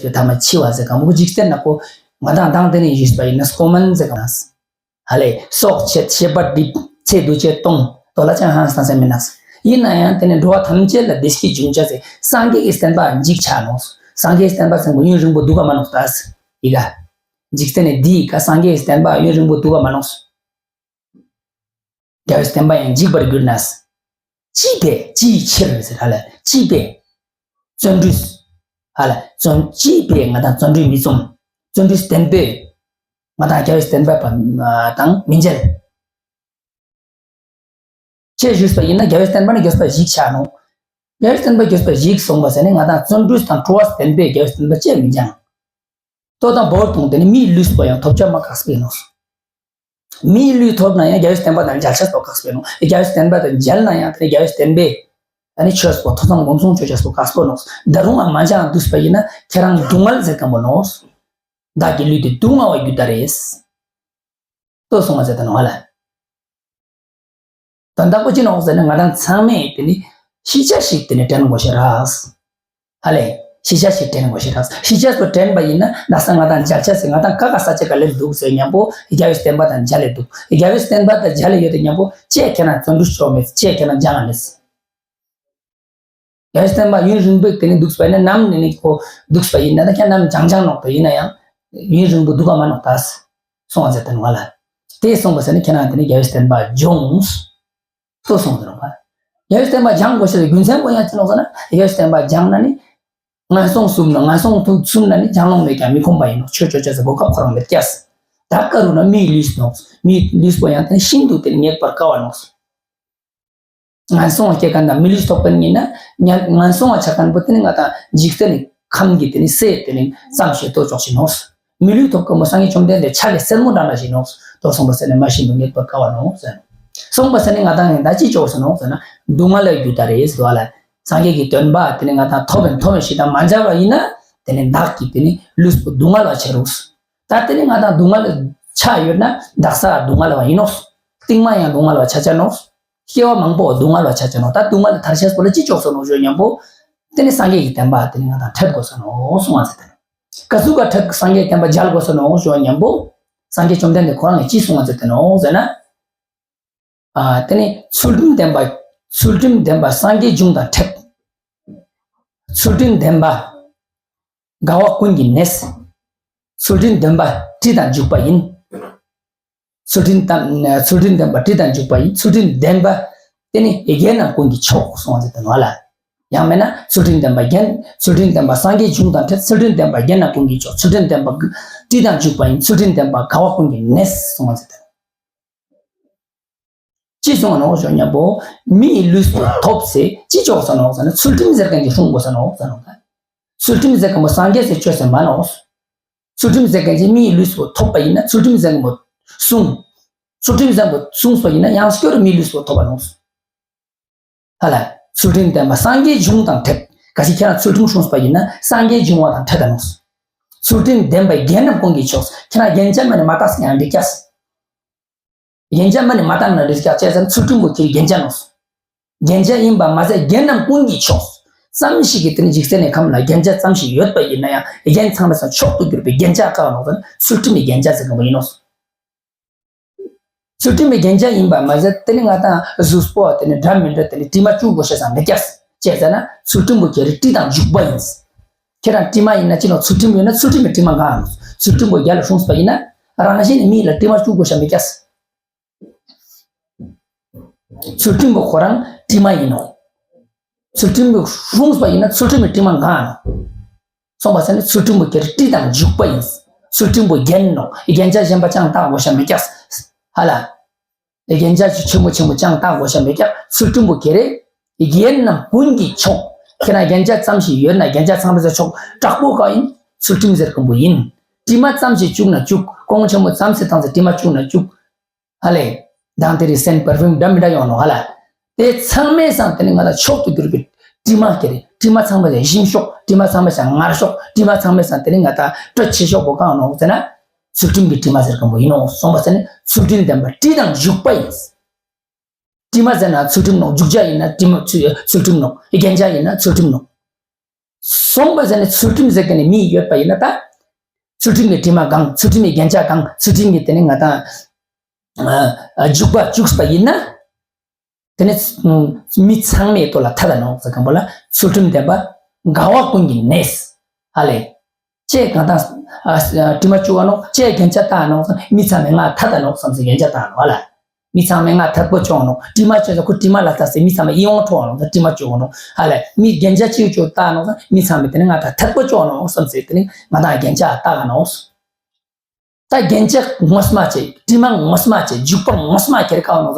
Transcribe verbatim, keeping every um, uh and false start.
དེ་ཐ་མ་འཆི་བ་ཟེར་གང་པོ་འཇིག་རྟེན་ན་ཁོ་ང་དང་དང་དེ་ནས་ཞུས་པ་ཡིན་ན་སྐོམ་མེད་ཟེར་གང་ན། ཧ་ལས་སྲོག་བཅད་ཤེས་པ་སྒྲིབ་ཚེ་འདུ་བྱེད་གཏོང་དོ་ལ་ཅང་ཧང་སང་ས་མི་ནག་ཡིན་ན་ཡང་དེ་ནས་འགྲོ་བ་ཐམས་ཅད་ལ་བདེ་སྐྱིད་འབྱུང་བྱ་ཟེར་སངས་རྒྱས་ཀྱི་བསྟན་པ་འཇིག་ཆ་ནོག་སངས་རྒྱས་བསྟན་པ་ཟེར་བོ་ཡུན་རིང་པོ་འདུག་ག་མ་ནོག་ད་ཡི་ག་འཇིག་རྟེན་ནི་འདི་ཡི་ག་སངས་རྒྱས་བསྟན་པ་ཡུན་རིང་པོ་འདུག་ག་མ་ནོག་རྒྱལ་བའི་བསྟན་པ་ཡང་འཇིག་པར་གྱུར་ན། ཅི་ཕི་ཅིའི་ཕྱིར་ཟེར་ཧ་ལ་ཅི་ཕི་བརྩོན་འགྲུས། ཧ་ལ་བརྩོན་ཅི་ཕི་ང་དང་བརྩོན་འགྲུས་མི་རྩོམ། བརྩོན་འགྲུས་བརྟན་པོས་ང་དང་རྒྱལ་བའི་བསྟན་པ་དང་མི་མཇལ། ཅེས་ཞུས་པ་ཡིན་ན་རྒྱལ་བའི་བསྟན་པ་ནི་མགྱོགས་པ་ཞིག་ཆ་ནོག་རྒྱལ་བའི་བསྟན་པ་མགྱོགས་པ་ཞིག་སོང་པ་ཟེར་ནས་ང་དང་བརྩོན་འགྲུས་དང་སྤྲོ་བ་བརྟན་པོས་རྒྱལ་བའི་བསྟན་པ་ཅེས་མི་སྦྱང་། ལྟོ་དང་བོར་དང་དེ་ནི་མིའི་ལུས་པོ་ཡང་ཐོབ་ཆ་མ་ཁག་པོ་ཡིན་ནོག་མིའི་ལུས་ཐོབ་ན་ཡང་རྒྱལ་བའི་བསྟན་པ་དང་མཇལ་ཆ་སྤོ་ཁག་པོ་ནོག་རྒྱལ་བའི་བསྟན་པ་དང་མཇལ་ན་ཡང་དེ་རྒྱལ་བའི་བསྟན་པའི་ཨ་ནི་ཆོས་པོ་ཐོས་བསམ་སྒོམ་གསུམ་ཆོས་ཆ་སྤོ་ཁག་པོ་ནོག་ད་རུང་ང་མ་མཇལ་འདུག་པ་ཡིན་ན་ཁྱེད་རང་སྡུག་བསྔལ་ཟེར་གང་པོ་ནོག་བདག་གི་ལུས་འདི་སྡུག་བསྔལ་བ་རྒྱུ་ད་རེས། ལྟོས་སོང་བ་ཟེར་ད་ནོག་ཧ་ལ། དོན་དག་པོ་ཅི་ནོག་ཟེར་ན་ང་དང་ཚང་མས་དེ་ནི་ཤེས་བྱ་ཞིག་དེ་ནི་དྲན་དགོས་ཤེས་རག་ཧ་ལས་ཤེས་བྱ་ཞིག་དྲན་དགོས་ཤེས་རག་ཤེས་བྱ་སོ་དྲན་པ་ཡིན་ན་ན་ས་ང་དང་མཇལ་ཆ་ཟེར་ང་དང་ཀ་ཀ་ས་ཆ་ག་ལེར་འདུག་ཟེར་མཉམ་པོ་རྒྱལ་བའི་བསྟན་པ་དང་མཇལ་ལེ་འདུག་རྒྱལ་བའི་བསྟན་པ་དང་མཇལ་ལེ་ཡོད་དེ་མཉམ་པོ་ཅེས་ཁྱེད་རང་བརྩོན་འགྲུས་ཆོག་མེད་ཅེས་ཁྱེད་རང་སྦྱང་ང་མེད། རྒྱལ་བའི་བསྟན་པ་ཡུན་རིང་པོ་དེ་ནི་འདུག་པ་ཡིན་ན་ནམ་ནི་ནི་ཁོ་འདུག་པ་ཡིན་ན་ད་ཁྱེད་ནམ་སྦྱང་སྦྱང་ནོག་ད་ཡིན་ན་ཡང་ཡུན་རིང་པོ་འདུག་ག་མ་ནོག་ད་སོང་བ་ཟེར་དེ་ནོག་ལ། དེ་སོང་བ་ཟེར་ནི་ཁྱེད་རང་དེ་ནི་རྒྱལ་བའི་བསྟན་པ་སྦྱོངས། ལྟོས་སོང་ཟེར་ནོག་རྒྱལ་བའི་བསྟན་པ་སྦྱང་དགོས་ཤེས་རྒྱུ་མཚན་པོ་ཡང་ཅི་ནོག་ཟེར་ན་རྒྱལ་བའི་བསྟན་པ་སྦྱང་ན་ནི་ངན་སོང་གསུམ་ན་ངན་སོང་དུ་གསུམ་ན་ནི་སྦྱང་ལོང་མེད་ཀྱང་མི་ཁོམ་པ་ཡིན་ནོག་ཆོས་ཆོས་ཆོས་ཟེར་གོ་སྐབས་ཁོ་རང་མེད་ཀྱག་ད་ཀ་རུ་ན་མིའི་ལུས་ནོག་མིའི་ལུས་པོ་ཡང་དེ་ནི་ཤིན་ཏུ་དེ་ནི་རྙེད་པར་དཀའ་བ་ནོག་ངན་སོང་བ་སྐྱེ་མཁན་དང་མི་ལུས་ཐོབ་མཁན་ཡིན་ན་ངན་སོང་བ་ཆ་མཁན་པོ་དེ་ནི་ང་དང་འཇིག་རྟེན་ནི་ཁམས་ཀྱི་དེ་ནི་སྲས་དེ་ནི་ཙམ་ཞིག་ལྟོས་ཆོག་ཞིག་ནོག་མི་ལུས་ཐོབ་མཁན་པོ་སངས་རྒྱས་བཅོམ་ལྡན་འདས་ཆ་ལས་སེར་མོ་འདྲ་འདྲ་ཞིག་ནོག་ལྟོས་སོང་པ་ཟེར་ནི་མ་ཤིན་ཏུ་རྙེད་པར་དཀའ་བ་ནོག་ཟེར། སོང་པ་ཟེར་ནི་ང་དང་ཡིན་ད་ཅི་ཆོག་ཟེར་ནོག་ཟེར་ན་སྡུག་བསྔལ་ལ་རྒྱུ་ད་རེ་ཟེར་བ་ལ་སངས་རྒྱས་ཀྱི་སྟོན་པ་དེ་ནི་ང་དང་ཐོབ་ཡིན་ཐོབ་ཡིན་ཞིག་དང་མ་མཇལ་བ་ཡིན་ན་དེ་ནི་བདག་གི་དེ་ནི་ལུས་པོ་སྡུག་བསྔལ་བ་ཆ་རུག་ད་དེ་ནི་ང་དང་སྡུག་བསྔལ་ཆ་ཡོད་ན་བདག་ས་སྡུག་བསྔལ་བ་ཡིན་ནོག་རྟིང་མ་ཡང་སྡུག་བསྔལ་བ་ཆ་ཆ་ནོག་སྐྱེ་བ་མང་པོ་སྡུག་བསྔལ་བ་ཆ་ཆ་ནོག་ད་སྡུག་བསྔལ་ཐར་ཤེས་པོ་ལ་ཅི་ཆོག་ཟེར་ནོག་ཞུ་མཉམ་པོ། དེ་ནི་སངས་རྒྱས་ཀྱི་བསྟན་པ་དེ་ནི་ང་དང་འཕྲད་དགོས་ས་ནོག་གསུང་བ་ཟེར་ཏེ། ཀ་ཟུག་ག་འཕྲད་སངས་རྒྱས་བསྟན་པ་མཇལ་དགོས་ས་ནོག་ཞུ་མཉམ་པོ། སངས་རྒྱས་བཅོམ་ལྡན་འདས་ཁོ་རང་གིས་ཅི་གསུང་བ་ཟེར་ཏེ་ནོག་ཟེར་ན། ཨ་དེ་ནི་ཚུལ་ཁྲིམས་ལྡན་པ། ཚུལ་ཁྲིམས་ལྡན་པ་སངས་རྒྱས་འབྱུང་དང་འཕྲད། ཚུལ་ཁྲིམས་ལྡན་པ། དགའ་བ་ཀུན་གྱི་གནས། ཚུལ་ཁྲིམས་ལྡན་པ་སྲིད་དང་འཇུག་པ་ཡིན། ཚུལ་ཁྲིམས་དང་ཚུལ་ཁྲིམས་ལྡན་པ་སྲིད་དང་འཇུག་པ་ཡིན། ཚུལ་ཁྲིམས་ལྡན་པ་དེ་ནི་རྒྱན་རྣམས་ཀུན་གྱི་མཆོག་གསུང་བ་ཟེར་ཏེ་ནོག་ལ། ཡང་མེད་ན་ཚུལ་ཁྲིམས་ལྡན་པ་རྒྱན། ཚུལ་ཁྲིམས་ལྡན་པ་སངས་རྒྱས་འབྱུང་དང་འཕྲད། ཚུལ་ཁྲིམས་ལྡན་པ་རྒྱན་རྣམས་ཀུན་གྱི་མཆོག་ཚུལ་ཁྲིམས་ལྡན་པ་སྲིད་དང་འཇུག་པ་ཡིན། ཚུལ་ཁྲིམས་ལྡན་པ་དགའ་བ་ཀུན་གྱི་གནས་གསུང་བ་ཟེར་ཏེ། ཅི་གསུང་བ་ནོག་ཞུ་མཉམ་པོ། མིའི་ལུས་པོ་ཐོབ་ཚེ་ཅི་ཆོག་ས་ནོག་ཟེར་ན་ཚུལ་ཁྲིམས་ཟེར་མཁན་གྱི་སྲུང་དགོས་ས་ནོག་ཟེར་ནོག་ཚུལ་ཁྲིམས་ཟེར་མཁན་པོ་སངས་རྒྱས་སི་ཆོས་ཟེར་མ་ནོག་ཚུལ་ཁྲིམས་ཟེར་མཁན་གྱི་མིའི་ལུས་པོ་ཐོབ་པ་ཡིན་ན་ཚུལ་ཁྲིམས་ཟེར་མཁན་པོ་སྲུང་། ཚུལ་ཁྲིམས་ཟེར་མཁན་པོ་སྲུངས་པ་ཡིན་ན་ཡང་སྐྱར་མིའི་ལུས་པོ་ཐོབ་པ་ནོག་ཧ་ལ། ཚུལ་ཁྲིམས་ལྡན་པ་སངས་རྒྱས་འབྱུང་དང་འཕྲད། གལ་སྲིད་ཁྱེད་རང་ཚུལ་ཁྲིམས་སྲུངས་པ་ཡིན་ན་སངས་རྒྱས་འབྱུང་བ་དང་འཕྲད་ད་ནོག་ཚུལ་ཁྲིམས་ལྡན་པ་རྒྱན་རྣམས་ཀུན་གྱི་མཆོག་ཁྱེད་རང་རྒྱན་ཆ་མ་ནི་མ་བཏགས་ཀྱང་འགྲིག་ཀྱག་རྒྱན་ཆ་མ་ནི་མ་བཏགས་ན་འགྲིག་ཀྱག་ཅི་ཟེར་ན་ཚུལ་ཁྲིམས་པོ་ཁྱེར་རྒྱན་ཆ་ནོག་རྒྱན་ཆ་ཡིན་པ་མ་ཟད་རྒྱན་རྣམས་ཀུན་གྱི་མཆོག་ཙམ་ཞིག་གི་དེ་ནི་འཇིག་རྟེན་ནི་ཁམས་ལ་རྒྱན་ཆ་ཙམ་ཞིག་ཡོད་པ་ཡིན་ན་ཡང་རྒྱན་ཚང་མའི་སང་མཆོག་ཏུ་གྱུར་པའི་རྒྱན་ཆ་ག་བ་ནོག་ཟེར་ན་ཚུལ་ཁྲིམས་ཀྱི་རྒྱན་ཆ་ཟེར་གི་མོ་ཡིན་ནོག་ཚུལ་ཁྲིམས་ཀྱི་རྒྱན་ཆ་ཡིན་པ་མ་ཟད་དེ་ནི་ང་དང་གཟུགས་པོ་དེ་ནི་འདྲ་མི་འདྲ་དེ་ནི་དྲི་མ་བཅུག་དགོས་ཤེས་སང་མེད་ཀྱག་ཅི་ཟེར་ན་ཚུལ་ཁྲིམས་པོ་ཁྱེར་དྲི་དང་བྱུག་པ་ཡིན། ཁྱེད་རང་དྲི་མ་ཡིན་ན་ཅི་ནོག་ཚུལ་ཁྲིམས་ཡོད་ན་ཚུལ་ཁྲིམས་ཀྱི་དྲི་མ་གང་ནོག་ཚུལ་ཁྲིམས་པོ་རྒྱལ་ལ་སྲུངས་པ་ཡིན་ན་རང་བཞིན་ནི་མི་ལ་དྲི་མ་བཅུག་དགོས་ཤེས་མེད་ཀྱག་ཚུལ་ཁྲིམས་པོ་ཁོ་རང་དྲི་མ་ཡིན་ནོག་ཚུལ་ཁྲིམས་པོ་སྲུངས་པ་ཡིན་ན་ཚུལ་ཁྲིམས་ཀྱི་དྲི་མ་གང་ནོག་སོང་པ་ཟེར་ན་ཚུལ་ཁྲིམས་པོ་ཁྱེར་དྲི་དང་བྱུག་པ་ཡིན། ཚུལ་ཁྲིམས་པོ་རྒྱན་ནོག་རྒྱན་ཆ་གཞན་པ་ཅང་བཏགས་དགོས་ཤེས་མེད་ཀྱག་ཧ་ལ། རྒྱན་ཆ་ཆེན་པོ་ཆེན་པོ་ཅང་བཏགས་དགོས་ཤེས་མེད་ཀྱག་ཚུལ་ཁྲིམས་པོ་ཁྱེར་རེ། རྒྱན་རྣམས་ཀུན་གྱི་མཆོག་ཁྱེད་རང་རྒྱན་ཆ་ཙམ་ཞིག་ཡོད་ན་རྒྱན་ཆ་ཚང་མའི་སང་མཆོག་དྲག་པོ་ག་ཡིན། ཚུལ་ཁྲིམས་ཟེར་མཁན་པོ་ཡིན། དྲི་མ་ཙམ་ཞིག་བཅུག་ན་བཅུག་གོང་ཆེན་པོ་ཙམ་ཞིག་བཏང་སྟེ་དྲི་མ་བཅུག་ན་བཅུག་ཧ་ལས། མདང་དེ་རིང་སེན་པར་ཕིའུམ་འདྲ་མི་འདྲ་ཡོང་ནོག་ཧ་ལ། དེ་ཚང་མའི་སང་དེ་ནི་ང་ལ་མཆོག་ཏུ་གྱུར་པའི་དྲི་མ་སྐྱེ་རེ། དྲི་མ་ཚང་མའི་སང་ཞིམ་ཤོས། དྲི་མ་ཚང་མའི་སང་མངར་ཤོས། དྲི་མ་ཚང་མའི་སང་དེ་ནི་ང་ད་དྲོད་ཆེ་ཤོས་པོ་གང་ནོག་ཟེར་ན། ཚུལ་ཁྲིམས་ཀྱི་དྲི་མ་ཟེར་མཁན་པོ་ཡིན་ནོག་སོང་པ་ཟེར་ན་ཚུལ་ཁྲིམས་ལྡན་པ་དྲི་དང་བྱུག་པ་ཡིན། དྲི་མ་ཟེར་ན་ཚུལ་ཁྲིམས་ནོག་བྱུག་བྱ་ཡིན་ན་དྲི་མ་ཚུལ་ཚུལ་ཁྲིམས་ནོག་རྒྱན་ཆ་ཡིན་ན་ཚུལ་ཁྲིམས་ནོག་སོང་པ་ཟེར་ནས་ཚུལ་ཁྲིམས་ཟེར་མཁན་ནི་མི་ཡོད་པ་ཡིན་ན་ད། ཚུལ་ཁྲིམས་ཀྱི་དྲི་མ་གང་། ཚུལ་ཁྲིམས་ཀྱི་རྒྱན་ཆ་གང་། ཚུལ་ཁྲིམས་ཀྱི་དེ་ནི་ང་དང་ཨ་ཨ་འཇུག་པ་བཅུག་པ་ཡིན་ན། དེ་ནི་མི་ཚང་མའི་ཐོག་ལ་ཐད་ད་ནོག་ཟེར་མཁན་པོ་ལ་ཚུལ་ཁྲིམས་ལྡན་པ་དགའ་བ་ཀུན་གྱི་གནས། ཧ་ལེ། ཅེས་གང་དང་ཨ་དྲི་མ་བཅུག་ག་ནོག་ཅེས་རྒྱན་ཆ་བཏགས་ནོག་མི་ཚང་མའི་ང་ཐད་ད་ནོག་བསམ་སེ་རྒྱན་ཆ་བཏགས་ནོག་ཧ་ལེ། མི་ཚང་མའི་ང་ཐད་པོ་བཅོ་ནོག་དྲི་མ་བཅོས་ཟེར་ཁོ་དྲི་མ་ལ་ལྟ་སེ་མི་ཚང་མའི་ཡིད་འོང་འཕྲོག་ནོག་དྲི་མ་བཅོ་ནོག་ཧ་ལེ། མི་རྒྱན་ཆ་ཅིག་བཅོ་བཏགས་ནོག་མི་ཚང་མའི་དེ་ནི་ང་དང་ཐད་པོ་བཅོ་ནོག་བསམ་སེ་དེ་ནི་ང་དང་རྒྱན་ཆ་བཏགས་ནོག་ད་རྒྱན་ཆ་ངོ་མ་ཅེ། དྲི་མ་ངོ་མ་ཅེ། འཇུག་པ་ངོ་མ་ཁྱེར་ཀ་ནོག